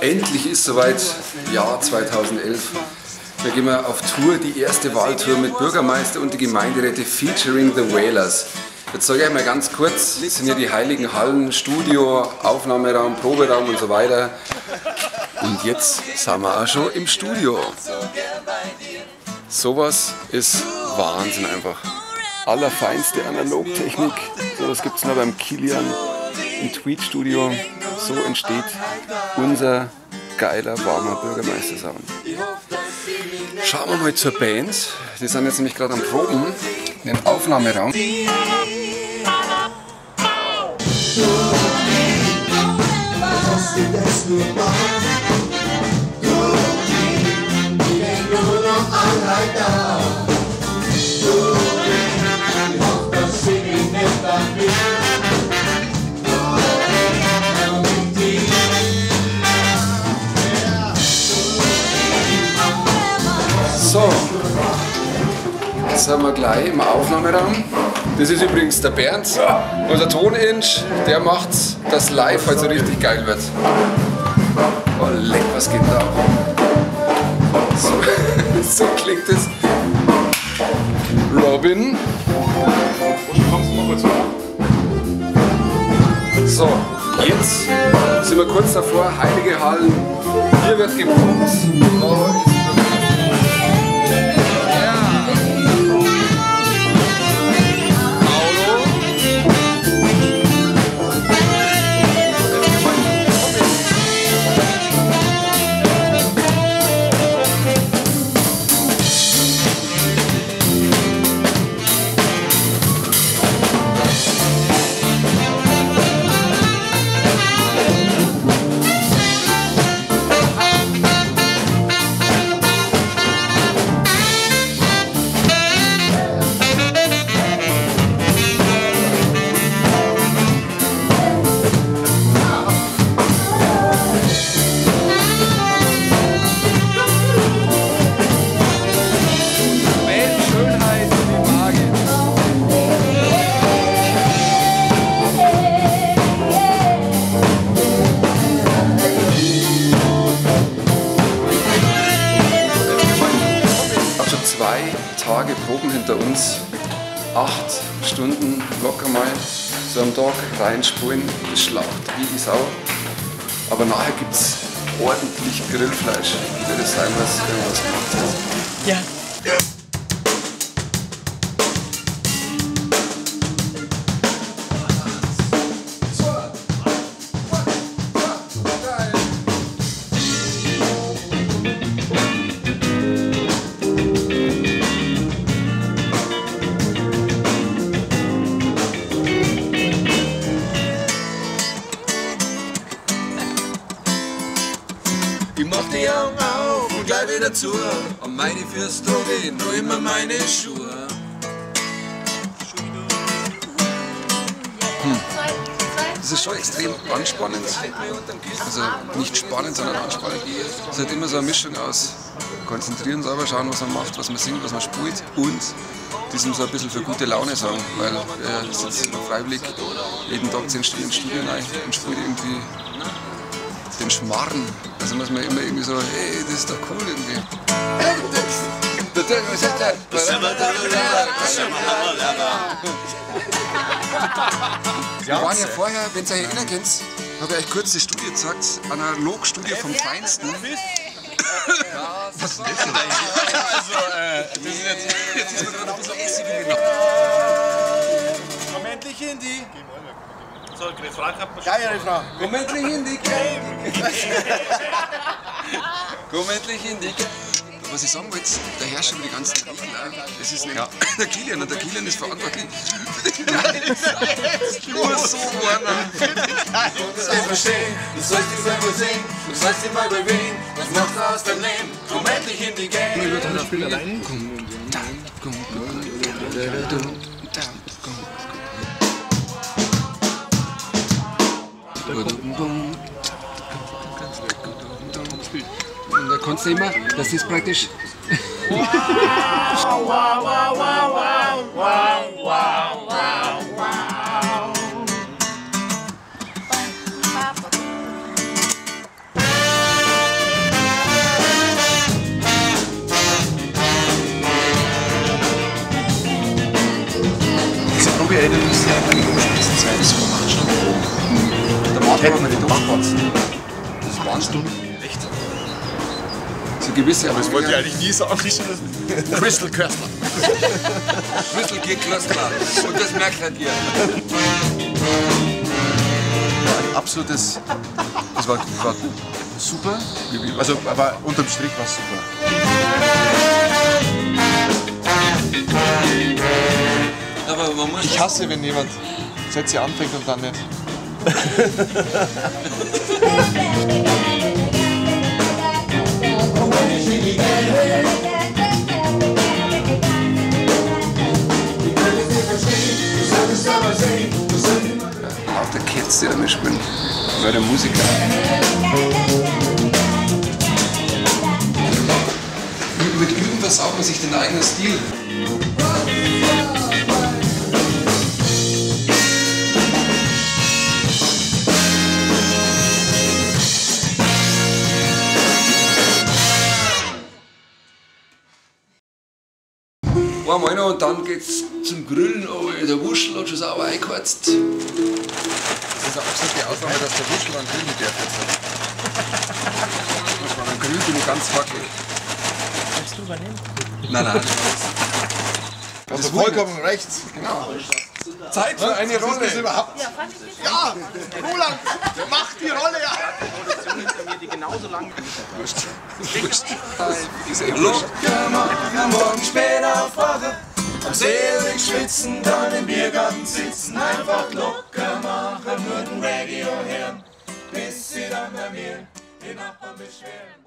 Endlich ist soweit, Jahr 2011. Da gehen wir auf Tour, die erste Wahltour mit Bürgermeister und die Gemeinderäte featuring The Wailers. Jetzt sage ich einmal ganz kurz, das sind ja die heiligen Hallen, Studio, Aufnahmeraum, Proberaum und so weiter. Und jetzt sind wir auch schon im Studio. Sowas ist Wahnsinn einfach. Allerfeinste Analogtechnik, sowas gibt es nur beim Kilian im Tweet-Studio. So entsteht unser geiler, warmer Bürgermeister-Sound. Schauen wir mal zur Band. Die sind jetzt nämlich gerade am Proben, in den Aufnahmeraum. So, jetzt sind wir gleich im Aufnahmeraum. Das ist übrigens der Bernd, unser Toninsch, der macht, dass live halt so richtig geil wird. Oh leck, was geht da ab? So, so klingt es. Robin. So, jetzt sind wir kurz davor, heilige Hallen. Hier wird gepumpt. Tage Proben hinter uns, 8 Stunden locker mal so am Tag reinspulen, das schlaucht wie die Sau. Aber nachher gibt es ordentlich Grillfleisch, würde es sein, was irgendwas gemacht hat. Ja. Ich mach die Augen auf und gleich wieder zu. Und meine Füße trage ich noch immer meine Schuhe. Das ist schon extrem anspannend. Also nicht spannend, sondern anspannend. Es ist halt immer so eine Mischung aus konzentrieren, sauber schauen, was man macht, was man singt, was man spielt und diesem so ein bisschen für gute Laune sorgen, weil wir sitzen freiwillig jeden Tag 10 Stunden ins Studio rein und spielt irgendwie den Schmarrn. Also muss man immer irgendwie so, hey, das ist doch cool irgendwie. Wir waren ja vorher, wenn ihr euch erinnern könnt, habe ich euch kurz die Studie gezeigt, Analogstudie vom Feinsten. Was ist das denn eigentlich? Also, das ist jetzt ist mir gerade ein bisschen Essig in den Komm endlich in die. So, Refrain hat man schon. Geil, Refrain. Komm endlich in die Gang. Komm endlich in die Gang. Was ich sagen wollte, der herrscht über die ganzen Regler. Das ist nämlich der Kilian und der Kilian ist verantwortlich. Nur so einer. Du sollst verstehen, du sollst dich selber sehen, du sollst dich mal bewegen, was machst du aus deinem Leben? Komm endlich in die Gang. Komm, komm, komm, Und da kannst du immer, das ist praktisch. Wow, wow, wow, wow, wow, wow, wow, wow. mich erinnere mich sehr an meine Spitzenzeiten, so um 8 Stunden. Der Marco hat mir die Durchpatzen. Das ist Wahnsinn. Echt? So gewisse. Aber das wollte ich eigentlich nie sagen. Crystal Köstler. Crystal Köstler. Und das merkt halt ihr. Ein absolutes. Das war super. Also, aber unterm Strich war es super. Aber man muss ich hasse, wenn jemand Sätze anfängt und dann nicht. Lauter Kids, die da mitspielen, bei der Musiker. Mit Üben versaut man sich den eigenen Stil. Einmal noch und dann geht's zum Grillen, oh, der Wuschel hat schon sauber eingeheizt. Das ist eine absolute Ausnahme, dass der Wuschel an Grillen darf jetzt. Am Grill bin ich ganz wackelig. Willst du übernehmen? Nein, nein. Das ist vollkommen recht. Genau. Zeit für eine Rolle. Das überhaupt? Ja, Roland, mach die Rolle! Ja. Die genauso lang. Wurscht. Wurscht. Ist eh wurscht. Locker machen, morgen spät aufwachen, am selig schwitzen, dann im Biergarten sitzen, einfach locker machen, nur den Radio hören, bis sie dann bei mir die Nachbarn beschweren.